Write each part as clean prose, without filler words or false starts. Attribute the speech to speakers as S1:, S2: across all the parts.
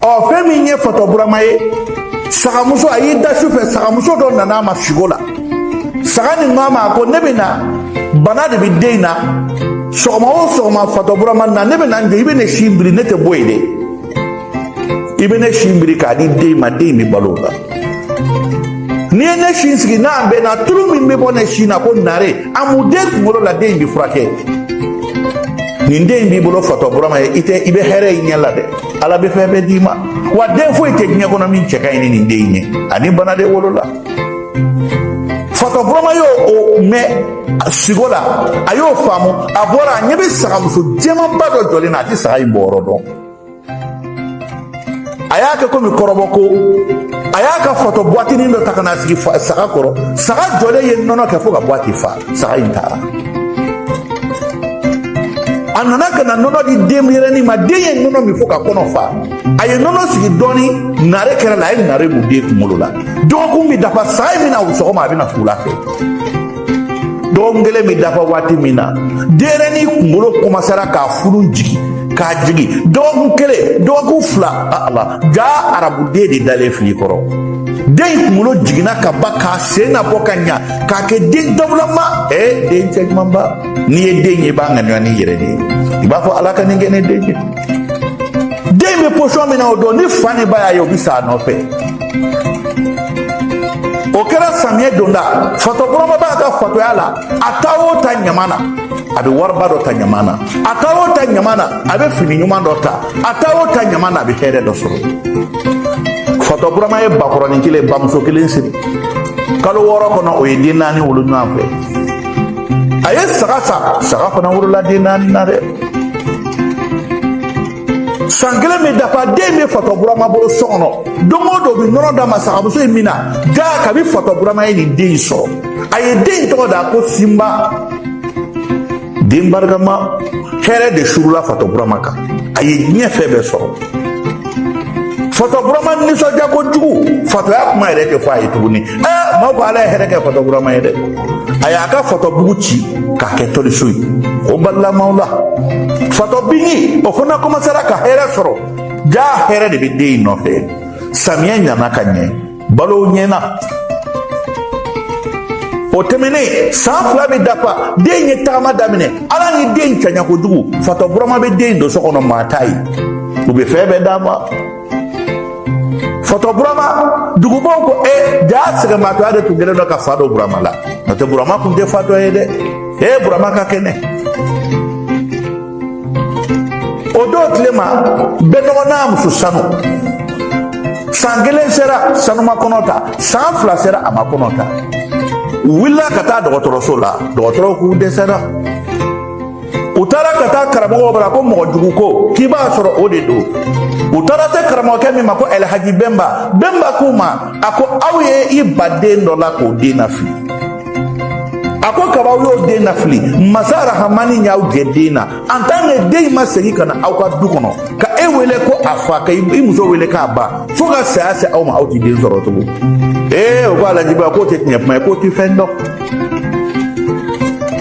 S1: Ɔ, fɛn min ye Fatɔ Burama ye, sagamuso, a y'i da su fɛ, sagamuso dɔ nana a ma sigo la. Saga nin ko a ma ko ne bɛ na, bana de bɛ den in na. Sɔgɔma o sɔgɔma, Fatɔ Burama na, ne bɛ na n jɔ, i bɛ ne sin biri, ne tɛ bɔ yen dɛ, i bɛ ne sin biri k'a di den ma, den in bɛ balo o la. N'i ye ne sin sigi n'a bɛnna, tulu min bɛ bɔ ne sin na ko nare, a mun den kunkolo la, den in bɛ furakɛ. Nin den in b'i bolo, Fatɔ Burama ye, i tɛ i bɛ hɛrɛ i ɲɛ la dɛ, Ala bɛ fɛn bɛɛ d'i ma. Wa den foyi tɛ diɲɛ kɔnɔ min cɛ ka ɲi ni nin den in ye. Ani bana de wolola. Fatɔ Burama y'o o mɛn sigo la, a y'o faamu. A bɔra, a ɲɛ bɛ sagamuso jɛmanba dɔ jɔlen na, a tɛ saga in bɔyɔrɔ dɔn. A y'a kɛ komi kɔrɔbɔ ko, a y'a ka fatɔ buwatinin dɔ ta ka na sigi saga kɔrɔ. Saga jɔlen ye nɔnɔ kɛ fo ka buwati fa. Saga in taara, a nana ka na nɔnɔ di denyɛrɛnin ma. Den ye nɔnɔ min fo ka kɔnɔ fa. A ye nɔnɔ sigi dɔɔni, nare kɛra la, a ye nare mun den kunkolo la. Dɔgɔkun bɛ dafa, saga in bɛna sɔgɔma, a bɛna wula fɛ. Dɔgɔkun kelen bɛ dafa waati min na, denyɛrɛnin kunkolo kɔmasera k'a funu jigin, k'a jigin. Dɔgɔkun kelen, dɔgɔkun 2, ala jaa, arabuden de dalen fili kɔrɔ. Den in kunkolo jiginna ka ban, k'a sen na bɔ ka ɲa, k'a kɛ den dawulama. Den cɛɲumanba, n'i ye den ye, i b'a ŋaniya n'i yɛrɛ de ye, i b'a fɔ Ala ka nin kɛ ne den ye. Den bɛ position min na o don, ni fa ni ba y'a ye, o bɛ sa a nɔfɛ. O kɛra samiyɛ donda. Fatɔ Burama b'a ka fatɔya la, a taa o ta ɲama na, a bɛ wariba dɔ ta ɲama na, a taa o ta ɲama na, a bɛ fini ɲuman dɔ ta, a taa o ta ɲama na, a bɛ hɛrɛ dɔ sɔrɔ. Fatɔ Burama ye bakɔrɔnin kelen, bamuso kelen siri. Kalo 6 kɔnɔ, o ye den 4 wolo ɲɔgɔn fɛ. A ye saga san, saga fana wolola den 4 na dɛ. San kelen bɛ dafa, den bɛ Fatɔ Burama bolo so kɔnɔ. Don o don, u bɛ nɔnɔ d'a ma. Sagamuso in min na jaa, kabi Fatɔ Burama ye nin den in sɔrɔ, a ye den in tɔgɔ da ko Sinba. Den barikama, hɛrɛ de surula Fatɔ Burama kan, a ye diɲɛ fɛn bɛɛ sɔrɔ. Fatɔ Burama nisɔndiya kojugu, fatɔya kuma yɛrɛ tɛ fɔ a ye tuguni. Maaw ko Ala ye hɛrɛ kɛ Fatɔ Burama ye dɛ. A y'a ka fatɔbugu ci k'a kɛ tɔliso ye. O balilamaw la, fatɔ bingi, o fana kɔmasera ka hɛrɛ sɔrɔ. Jaa, hɛrɛ de bɛ den in nɔfɛ. Samiyɛ ɲana ka ɲɛ, balow ɲɛna. O tɛmɛnen, san 2 bɛ dafa, den ye tagama daminɛ. Ala ni den cɛɲa kojugu, fatɔ Burama bɛ den don so kɔnɔ, maa t'a ye, u bɛ fɛn bɛɛ d'a ma. Fatɔ Burama, dugubaw ko e jaa, sɛgɛnbaatɔya de tun kɛlen don ka fa don Burama la, n'o tɛ Burama tun tɛ fatɔ ye dɛ. E Burama ka kɛnɛ. O don tile ma, Bɛnɔgɔ n'a muso Sanu, san kelen sera, Sanu ma kɔnɔ ta. San 2 sera, a ma kɔnɔ ta. U wulila ka taa dɔgɔtɔrɔso la, dɔgɔtɔrɔw k'u dɛsɛra. U taara ka taa karamɔgɔw bara ko mɔgɔ jugu ko k'i b'a sɔrɔ o de don. U taara se karamɔgɔkɛ min ma ko Ɛlɛhaji Bɛnba, Bɛnba k'u ma, a ko aw ye i ba den dɔ la k'o den lafili. A ko kabaw y'o den lafili, masa Rahamani y'aw jɛ den na. En tant que den in ma segin ka na aw ka du kɔnɔ ka e wele ko a fa, ka i muso wele k'a ba, fo ka saya se aw ma, aw ti den sɔrɔ tugun. O ko Alajiba k'o tɛ tiɲɛ kuma ye, k'o tɛ fɛn dɔn.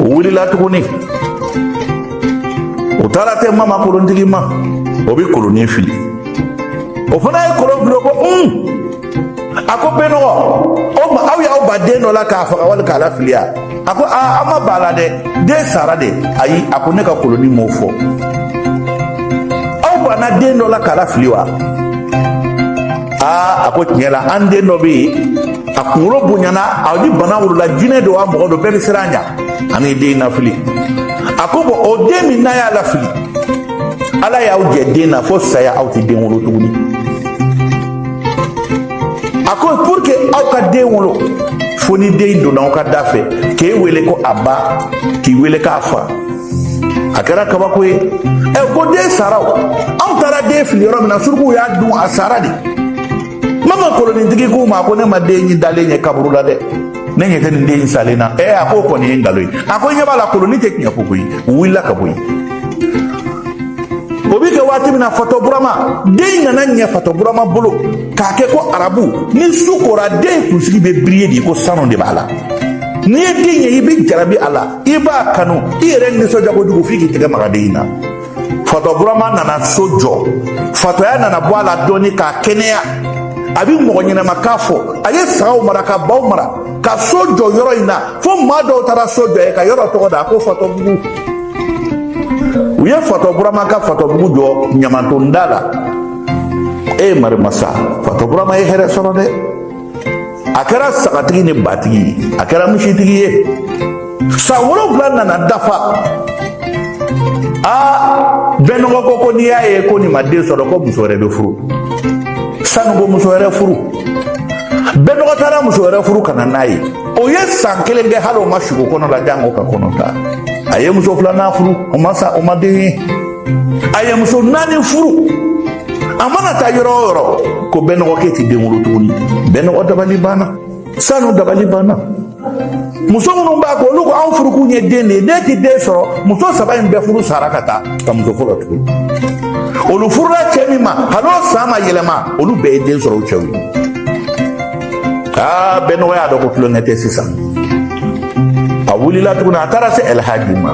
S1: O wulila tuguni, o taara tɛ mama kolontigi ma, o bɛ kolonin fili. O fana ye kolon fili, o ko a ko Bɛnɔgɔ, o ma aw y'aw ba den dɔ la k'a faga wali k'a lafili ya? A ko aa, an ma ba la dɛ, den sara de. Ayi, a ko ne ka kolonin m'o fɔ. Aw banna den dɔ la k'a lafili wa? Aa, a ko tiɲɛ la, an den dɔ bɛ yen, a kunkolo bonyana, a ni bana wolola, jinɛ don wa mɔgɔ don, bɛɛ bɛ siran a ɲɛ, an ye den lafili. A ko bɔn, o den min n'a y'a lafili, Ala y'aw jɛ den na fo saya, aw tɛ den wolo tuguni. A ko pour que aw ka den wolo, fo ni den donna aw ka da fɛ k'e wele ko a ba, k'i wele k'a fa. A kɛra kabako ye. Ko den sara o, anw taara den fili yɔrɔ min na, surukuw y'a dun, a sara de. Mama kolonintigi k'u ma ko ne ma den in dalen ye kaburu la dɛ, ne ɲɛ tɛ nin den in salen na. A k'o kɔni ye nkalon ye. A ko i ɲɛ b'a la, koloni tɛ tiɲɛ fɔ koyi. U wulila ka bɔ yen. O bɛ kɛ waati min na, Fatɔ Burama den nana ɲɛ Fatɔ Burama bolo k'a kɛ ko arabu. Ni su kora, den kunsigi bɛ biriye de ko sanu de b'a la. N'i ye den ye, i bɛ jarabi a la, i b'a kanu, i yɛrɛ nisɔndiya kojugu f'i k'i tɛgɛ maga den in na. Fatɔ Burama nana so jɔ, fatɔya nana bɔ a la dɔɔni k'a kɛnɛya, a bɛ mɔgɔ ɲɛnama kan fɔ. A ye sagaw mara ka baw mara ka so jɔ yɔrɔ in na, fo maa dɔw taara so jɔ yen ka yɔrɔ tɔgɔ da ko Fatɔbugu. U ye Fatɔ Burama ka Fatɔbugu jɔ Ɲamantonda la. E ye marimasa, Fatɔ Burama ye hɛrɛ sɔrɔ dɛ. A kɛra sagatigi ni batigi ye, a kɛra misitigi ye. San 7 nana dafa. Aa, Bɛnɔgɔ ko n'i y'a ye ko nin ma den sɔrɔ, ko muso wɛrɛ bɛ furu. Sanu ko muso wɛrɛ furu. Bɛnɔgɔ taara muso wɛrɛ furu ka na n'a ye. O ye san 1 kɛ, hali o ma sugo kɔnɔ la jango ka kɔnɔ ta. A ye muso filanan furu, o ma sa, o ma den ye. A ye muso naani furu. A mana taa yɔrɔ o yɔrɔ, ko Bɛnɔgɔ k'e ti den wolo tuguni. Bɛnɔgɔ dabali banna, Sanu dabali banna. Muso minnu b'a kɔ, olu ko anw furukun ye den de ye, den ti den sɔrɔ. Muso 3 in bɛɛ furu sara ka taa ka muso fɔlɔ tuguni. Olu furula cɛ min ma, hali o san ma yɛlɛma, olu bɛɛ ye den sɔrɔ u cɛw ye. Aa, Bɛnɔgɔ y'a dɔn ko tulonkɛ tɛ sisan. A wulila tuguni, a taara se Ɛlihaji ma.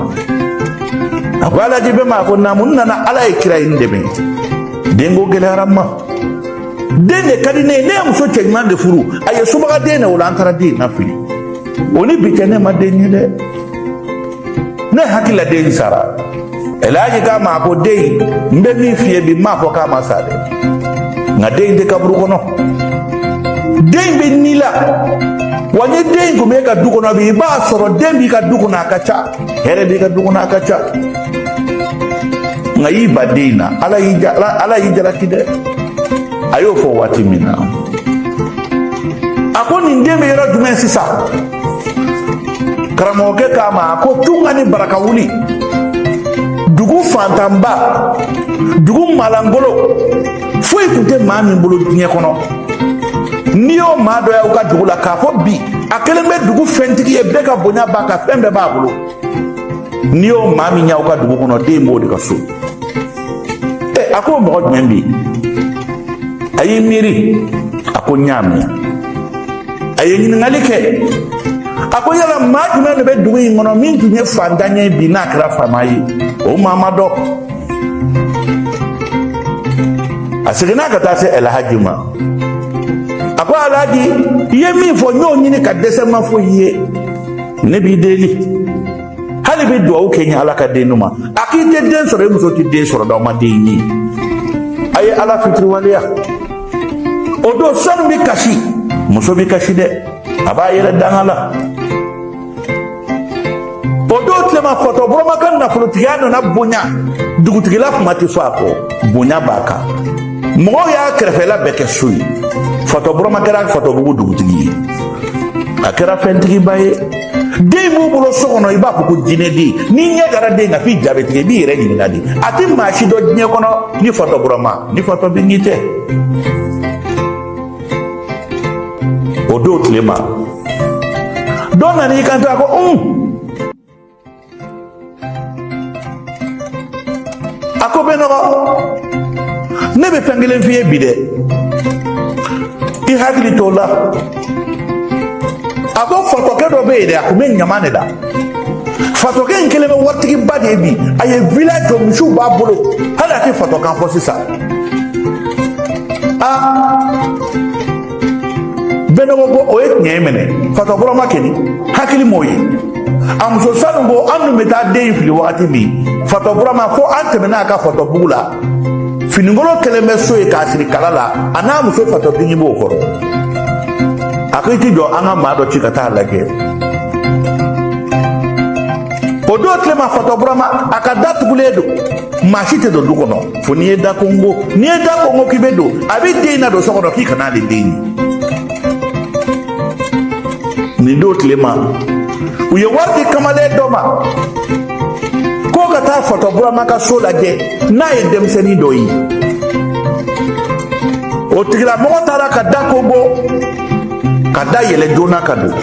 S1: A ko Alhaji bɛ ma, a ko naamu, n nana, Ala ye kira ye n dɛmɛ, denko gɛlɛyara n ma, den de ka di ne ye. Ne ye muso cɛɲuman de furu, a ye subagaden de wolo, an taara den lafili. O ni bi cɛ, ne ma den ye dɛ, ne hakili la den sara. Ɛlhaji k'a ma, a ko den, n bɛ min f'i ye bi, n m'a fɔ k'a ma sa dɛ, nka den tɛ kaburu kɔnɔ, den bɛ ni la. Wa ni den tun b'e ka du kɔnɔ bi, i b'a sɔrɔ den b'i ka du kɔnɔ, a ka ca, hɛrɛ b'i ka du kɔnɔ, a ka ca. Nka y'i ba den na, Ala y'i Ala y'i jalaki dɛ. A y'o fɔ waati min na, a ko nin den bɛ yɔrɔ jumɛn sisan? Karamɔgɔkɛ k'a ma, a ko tunga ni baraka wuli, dugu fantanba, dugu malangolo, foyi tun tɛ maa min bolo diɲɛ kɔnɔ. N'i y'o maa dɔ y'aw ka dugu la k'a fɔ bi a kɛlen bɛ dugu fɛntigi ye, bɛɛ ka bonya b'a kan, fɛn bɛɛ b'a bolo, n'i y'o maa min y'aw ka dugu kɔnɔ, den b'o de ka so. Ɛ, a ko mɔgɔ jumɛn bɛ yen? A y'i miiri, a ko n y'a mɛn. A ye ɲininkali kɛ, a ko yala maa jumɛn de bɛ dugu in kɔnɔ min tun ye fantan ye, bi n'a kɛra faama ye? O maa ma dɔn. A seginna ka taa se Ɛlhaji ma. A ko Alhaji, i ye min fɔ, n y'o ɲini ka dɛsɛ, ma foyi ye. Ne b'i deli, hali bi duwawu kɛ n ye Ala ka den d'u ma. A k'i tɛ den sɔrɔ, i muso tɛ den sɔrɔ, d'aw ma den ye, a ye Ala fitiriwaleya. O don, sanu bɛ kasi, muso bɛ kasi dɛ, a b'a yɛrɛ danga la. O don tilema, Fatɔ Burama ka nafolotigiya nana bonya, dugutigila kuma tɛ fɔ a kɔ, bonya b'a kan. Mɔgɔw y'a kɛrɛfɛla bɛɛ kɛ so ye. Fatɔ Burama kɛra Fatɔbugu dugutigi ye, a kɛra fɛntigiba ye. Den b'u bolo so kɔnɔ, i b'a fɔ ko jinɛden. N'i ɲɛ dara den kan f'i ja bɛ tigɛ, i b'i yɛrɛ ɲininka de. A tɛ maa si dɔn diɲɛ kɔnɔ ni Fatɔ Burama ni Fatɔ Bingi tɛ. O don tilema, dɔ nana i kanto, a ko a ko Bɛnɔgɔ, ne bɛ fɛn kelen f'i ye bi dɛ, i hakili t'o la. A ko fatɔkɛ dɔ bɛ yen dɛ, a tun bɛ ɲama de la. Fatɔkɛ in kɛlen bɛ waritigiba de ye bi, a ye villa jɔ, misiw b'a bolo, hali a tɛ fatɔkan fɔ sisan. Aa, Bɛnɔgɔ ko o ye tiɲɛ ye minɛ. Fatɔ Burama kɛni hakili m'o ye. A muso Sanu ko an dun bɛ taa den in fili wagati min, Fatɔ Burama fo an tɛmɛna a ka Fatɔbugu la, finikolon kɛlen bɛ so ye k'a siri kala la, a n'a muso Fatɔ Bingi b'o kɔrɔ. A ko i t'i jɔ, an ka maa dɔ ci ka taa lajɛ. O don tilema, Fatɔ Burama a ka da tugulen don, maa si tɛ don du kɔnɔ fo n'i ye da kongo. N'i ye da kongo k'i bɛ don, a bɛ den na don so kɔnɔ k'i kana ale den ye. Nin don tilema, u ye wari di kamalen dɔ ma k'o ka taa Fatɔ Burama ka so lajɛ n'a ye denmisɛnnin dɔ ye. O tigilamɔgɔ taara ka da kongo, ka da yɛlɛ joona ka don.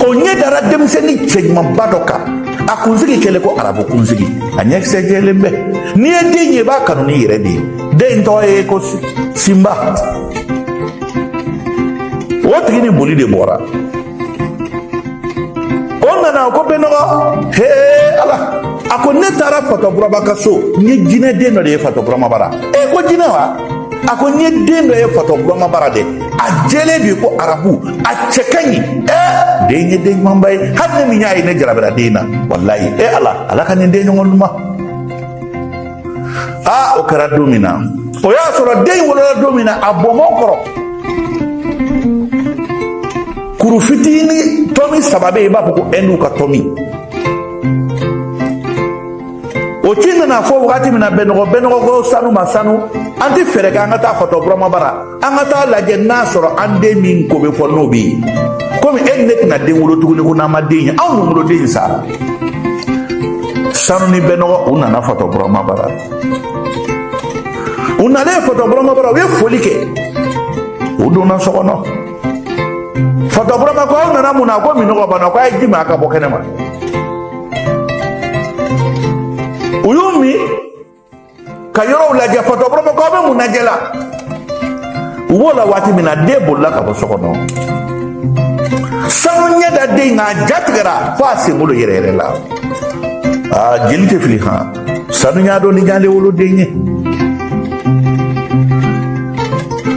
S1: O ɲɛ dara denmisɛnnin cɛɲumanba dɔ kan, a kunsigi kɛlen ko arabu kunsigi, a ɲɛkisɛ jɛlen bɛ. N'i ye den ye, i b'a kanu n'i yɛrɛ de ye. Den in tɔgɔ ye ko Sinba. O tigi ni boli de bɔra. O nana, ko Bɛnɔgɔ, hee Ala, A ko ne taara Fatɔ Burama ka so, n ye jinɛ den dɔ de ye Fatɔ Burama bara. E ko jinɛ wa? A ko n ye den dɔ ye Fatɔ Burama bara dɛ, a jɛlen de ko arabu, a cɛ ka ɲi. Ɛ, den ye den ɲumanba ye, hali ne min y'a ye, ne jarabira den na walayi. E Ala, Ala ka nin den ɲɔgɔn duman. Aa, o kɛra don min na, o y'a sɔrɔ den in wolola don min na, a bɔnbɔn kɔrɔ kuru fitinin tɔmi 3 bɛ yen, i b'a fɔ ko ɛndiw ka tɔmi. O ci nana fɔ wagati min na, Bɛnɔgɔ, Bɛnɔgɔ ko Sanu ma, Sanu, an tɛ fɛɛrɛ kɛ, an ka taa Fatɔ Burama bara, an ka taa lajɛ n'a sɔrɔ an den min ko bɛ fɔ n'o bɛ yen. Komi e ni ne tɛna den wolo tuguni ko n'an ma den ye, anw dun woloden in sara. Sanu ni Bɛnɔgɔ, u nana Fatɔ Burama bara. U nalen Fatɔ Burama bara, u ye foli kɛ, u donna so kɔnɔ. Fatɔ Burama ko aw nana mun na? Ko minnɔgɔ b'an na. Ko a ye ji min, a ka bɔ kɛnɛ ma. U y'u min ka yɔrɔw lajɛ. Fatɔ Burama ko aw bɛ mun lajɛ la? U b'o la waati min na, den bolila ka bɔ so kɔnɔ. Sanu ɲɛ da den kan, a ja tigɛra fo a senbolo yɛrɛ yɛrɛ la. Aa, jeli tɛ fili han. Sanu y'a dɔn nin y'ale woloden ye.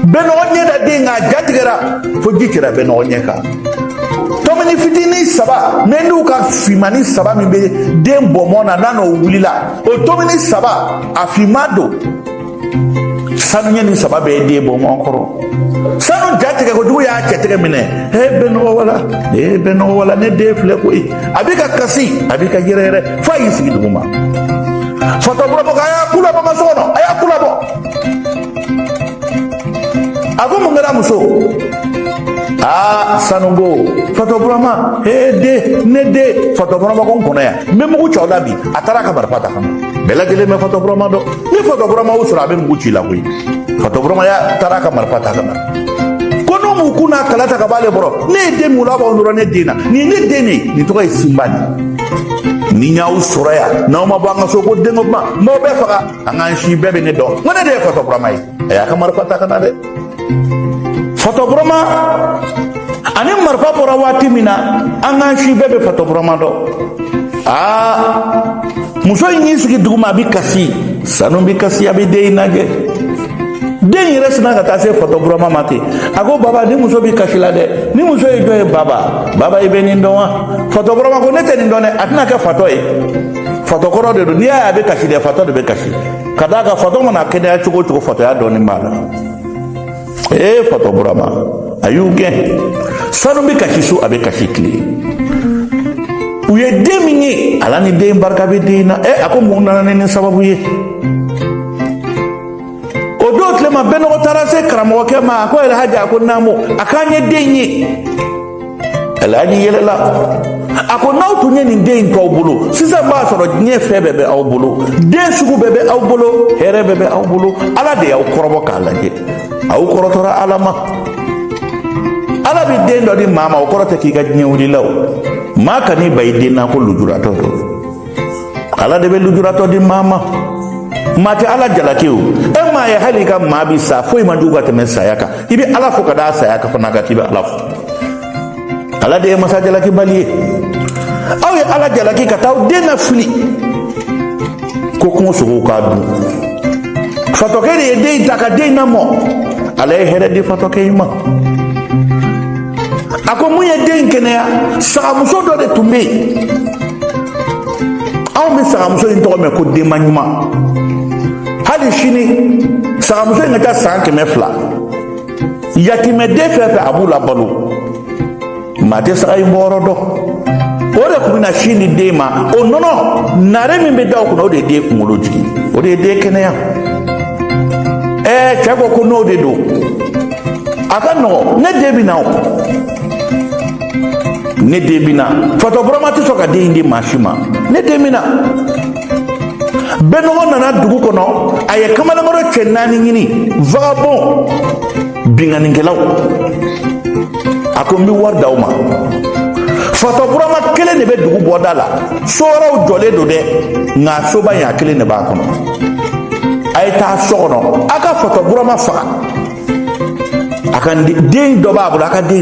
S1: Bɛnɔgɔ ɲɛ da den kan, a ja tigɛra fo ji cira Bɛnɔgɔ ɲɛ kan. Tɔmini fitinin 3 mɛndiw ka finmani 3 min bɛ den bɔnbɔn na, n'a n'o wulila, o tɔmini 3 a finman don. Sanu ɲɛ ni 3 bɛɛ ye den bɔnbɔn kɔrɔ. Sanu ja tigɛ kojugu y'a cɛ tɛgɛ minɛ. He, Bɛnɔgɔ wala, ee Bɛnɔgɔ wala, ne den filɛ koyi. A bɛ ka kasi, a bɛ ka yɛrɛ yɛrɛ, f'a y'i sigi dugu ma. Fatɔ Burama ko a y'a ku labɔ n ka so kɔnɔ, a y'a ku labɔ. A ko mun kɛra muso? Aa, Sanu ko Fatɔ Burama, he den, ne den. Fatɔ Burama ko n kɔnɔ yan, n bɛ mugu ci aw la bi. A taara a ka marifa ta ka na. Bɛɛ lajɛlen bɛ Fatɔ Burama dɔn, ni Fatɔ Burama y'u sɔrɔ, a bɛ mugu ci i la koyi. Fatɔ Burama ya taara a ka marifa ta ka na, ko n'u m'u kun n'a kala ta ka b'ale kɔrɔ, ne ye den mun labɔ dɔrɔn, ne den na nin, ne den de nin tɔgɔ ye Sinba de. Ni n y'aw sɔrɔ yan, n'aw ma bɔ an ka so ko denko kuma, n b'aw bɛɛ faga. An k'an si bɛɛ bɛ ne dɔn, n ko ne de ye Fatɔ Burama ye. A y'a ka marifa ta ka na dɛ. Fatɔ Burama ani marifa bɔra waati min na, an k'an si bɛɛ bɛ Fatɔ Burama dɔn. Aa, muso in y'i sigi duguma, a bɛ kasi. Sanu bɛ kasi, a bɛ den in lajɛ. Den yɛrɛ sinna ka taa se Fatɔ Burama ma ten. A ko baba, ni muso bɛ kasi la dɛ. Ni muso ye jɔn ye? Baba, baba, i bɛ nin dɔn wa? Fatɔ Burama ko ne tɛ nin dɔn dɛ. A tɛna kɛ fatɔ ye, fatɔ kɔrɔ de don. N'i y'a ye a bɛ kasi dɛ, fatɔ de bɛ kasi. Ka d'a kan fatɔ mana kɛnɛya cogo o cogo, fatɔya dɔɔnin b'a la. Ee, Fatɔ Burama a y'u gɛn. Sanu bɛ kasi su, a bɛ kasi tile. U ye den min ye, Ala ni den barika bɛ den na. Ɛ, a ko mun nana ni nin sababu ye? O don tilema, Bɛnɔgɔ taara se karamɔgɔkɛ ma. A ko Alhaji, a ko naamu. A k'an ye den ye. Alhaji yɛlɛla. A ko n'aw tun ye nin den in to aw bolo sisan, b'a sɔrɔ diɲɛ fɛn bɛɛ bɛ aw bolo, den sugu bɛɛ bɛ aw bolo, hɛrɛ bɛɛ bɛ aw bolo. Ala de y'aw kɔrɔbɔ k'a lajɛ, aw kɔrɔtɔra Ala ma. Ala bɛ den dɔ di maa ma, o kɔrɔ tɛ k'i ka diɲɛ wulila. O maa kan'i ban i den na ko lujuratɔ don. Ala de bɛ lujuratɔ di maa ma. Maa tɛ Ala jalaki. O e m'a ye, hali i ka maa bi sa, foyi man jugu ka tɛmɛ saya kan. I bɛ Ala fo ka da saya kan fana kan k'i bɛ Ala fo. Ala de ye masa jalakibali ye. Aw ye Ala jalaki ka taa aw den na fili ko kungo sogow k'a dun. Fatɔkɛ de ye den in ta ka den in lamɔ. Ala ye hɛrɛ di fatɔkɛ in ma. A ko mun ye den in kɛnɛya? Sagamuso dɔ de tun bɛ yen. Anw bɛ sagamuso in tɔgɔ mɛn ko denba ɲuman. Hali sini sagamuso in ka ca san 200. Yatimɛden fɛn fɛn, a b'u labalo. Maa tɛ saga in bɔyɔrɔ dɔn. O de tun bɛna sin di den ma. O nɔnɔ nare min bɛ da o kunna, o de ye den kunkolo jigin, o de ye den kɛnɛya. Ɛɛ, cɛ ko ko n'o de don, a ka nɔgɔn, ne den bɛ na, o ne den bɛ na. Fatɔ Burama tɛ sɔn ka den in di maa si ma, ne den bɛ na. Bɛnɔgɔ nana dugu kɔnɔ, a ye kamalenkɔrɔ cɛ 4 ɲini, vagabond binkannikɛlaw. A ko n bɛ wari d'aw ma. Fatɔ Burama kelen de bɛ dugu bɔda la, so wɛrɛw jɔlen don dɛ, nka soba in a kelen de b'a kɔnɔ. A ye taa so kɔnɔ, a ka Fatɔ Burama faga. A ka den dɔ b'a bolo, a ka den